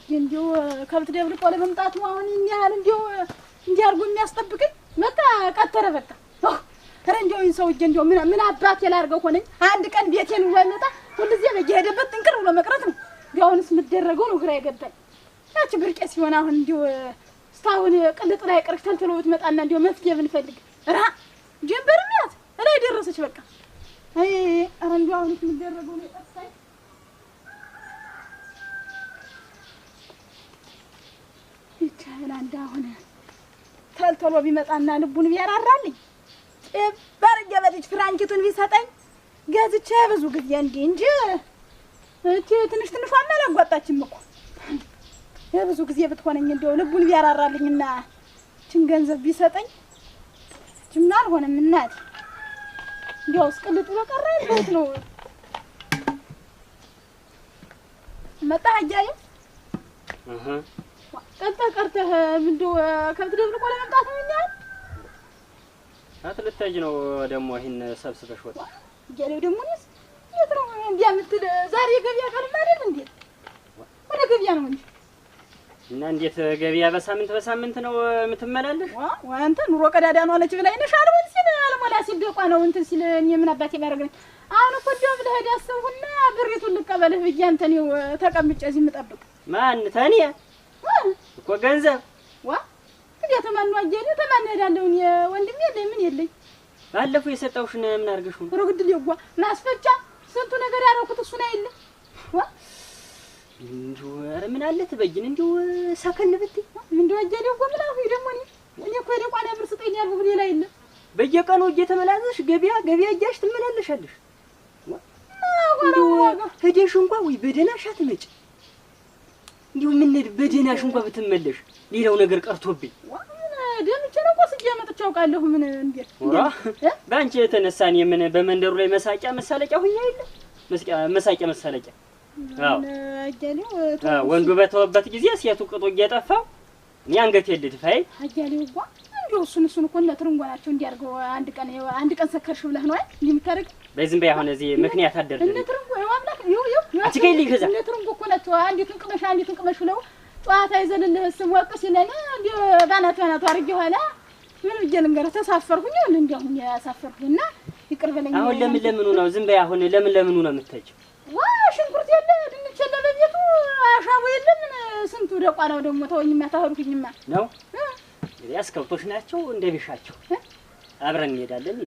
እንደው ከብት ደብልቆ ለመምጣቱ አሁን ይሄን እንደው እንዲህ አድርጎ የሚያስጠብቀኝ መጣ ቀተረ በቃ። ኧረ እንደው ይሄን ሰውዬ እንደው ምን አባቴ ላድርገው ሆነኝ። አንድ ቀን ቤቴን ውሎ አይመጣ ሁልጊዜ በየሄደበት ጥንቅር ብሎ መቅረት ነው። እንደው አሁንስ የምትደረገው ነው ግራ የገባኝ። ያቺ ብርቄ ሲሆን አሁን እንደው እስካሁን ቅልጥ ላይ ቅርቅ ተልትሎ ብትመጣና እንደው መፍትሄ ብንፈልግ ራ ጀንበርም ያት እላይ ደረሰች በቃ። አይ ኧረ እንደው አሁንስ የምትደረገው ነው የጠፋኝ። ይቻላል አንድ አሁን ተልተሎ ቢመጣና ልቡን ቢያራራልኝ ጭበር ገበልጅ ፍራንኪቱን ቢሰጠኝ ገዝቼ ብዙ ጊዜ እንዲህ እንጂ እቺ ትንሽ ትንሿን አላጓጣችም እኮ የብዙ ጊዜ ብትሆነኝ እንደው ልቡን ቢያራራልኝና እቺን ገንዘብ ቢሰጠኝ ጅምና አልሆነም እናቴ። እንደው እስቅልጡ በቀረ እንዴት ነው መጣህ አያየው? እህ ቀልጠህ ቀርተህ እንደው ከብት ደብልቆ ለመምጣት ነው የሚያህል አትልታጅ ነው ደግሞ ይሄን ሰብስበሽ ወጣ እያለው ደግሞ እኔስ የት ነው እንዲያ የምትል? ዛሬ ገበያ ቀን አይደል እንዴ? ወደ ገበያ ነው እንጂ። እና እንዴት ገበያ በሳምንት በሳምንት ነው የምትመላለሽ? ዋ አንተ ኑሮ ቀዳዳ ነው አለች ብላኝ ነሽ አልሆን ሲል አልሞላ ሲል ደቋ ነው እንትን ሲል እኔ ምን አባቴ ባደርግ ነኝ። አሁን እኮ እንደው ብለህ ሄደህ አሰብሁና ብሪቱን ልቀበልህ ብዬ አንተን ይኸው ተቀምጬ እዚህ የምጠብቅ። ማን ተኔ እኮ ገንዘብ ዋ እንዴ ተማን ነው አየለ ተማን እሄዳለሁ እኔ ወንድሜ የለኝ ምን የለኝ። ባለፈው የሰጠውሽን ምን አድርገሽው ነው? ኧረ ግድል የጓ ማስፈጫ ስንቱ ነገር ያደረኩት እሱን አይደለ ዋ እንደው ኧረ ምን አለ ትበይን እንደው ሰከን ብትይ እንደው አየለ እኮ ምን አልኩኝ ደግሞ እኔ እኮ የደቋን ብር ስጠኝ ያልኩህ ሌላ የለም። በየቀኑ እየተመላለስሽ ገበያ ገበያ እያልሽ ትመላለሻለሽ። እንደው ሄደሽ እንኳን ወይ በደህናሽ አትመጭ። እንደው ምን በደህናሽ እንኳን ብትመለሽ ሌላው ነገር ቀርቶብኝ ደምቼ ነው ቆስጄ መጥቼ አውቃለሁ። ምን እንዴት በአንቺ የተነሳ እኔ ምን በመንደሩ ላይ መሳቂያ መሳለቂያ ሁኛ የለ መሳቂያ መሳለቂያ። አዎ ወንዱ በተወበት ጊዜ ሴቱ ቅጡ እየጠፋው እኔ አንገቴን ልድፋ። አያሌው እኮ እንደው እሱን እኮ እነ ትርንጎ ናቸው እንዲያርገው አንድ ቀን ሰከርሽ ብለህ ነው አይደል እንዲህ የምታደርግ? በይ ዝም በይ አሁን እዚህ ምክንያት አደርግ። እነ ትርንጎ ይኸው አምላክ ይኸው ይኸው አትገይልኝ ከዛ እነ ትርንጎ እኮ ናቸው አንዲቱን ቅመሽ አንዲቱን ቅመሽ ብለው ጨዋታ ይዘንልህ ስም ወቅ ሲለን እንዲህ ባናቱ ባናቱ አድርጌ ኋላ ምን ብዬ ልንገርህ ተሳፈርኩኝ። ይኸውልህ እንዲያው ሁኜ ያሳፈርኩኝና ይቅር በለኝ። አሁን ለምን ለምኑ ነው ዝም በይ አሁን ለምን ለምኑ ነው የምትሄጂው? ዋ ሽንኩርት የለ ድንች የለ በቤቱ አሻቦ የለ ምን ስንቱ ደቋ ነው ደግሞ ተወኝማ ተኸድኩኝማ ነው እንግዲህ አስከብቶች ናቸው እንደቢሻቸው አብረን እንሄዳለን።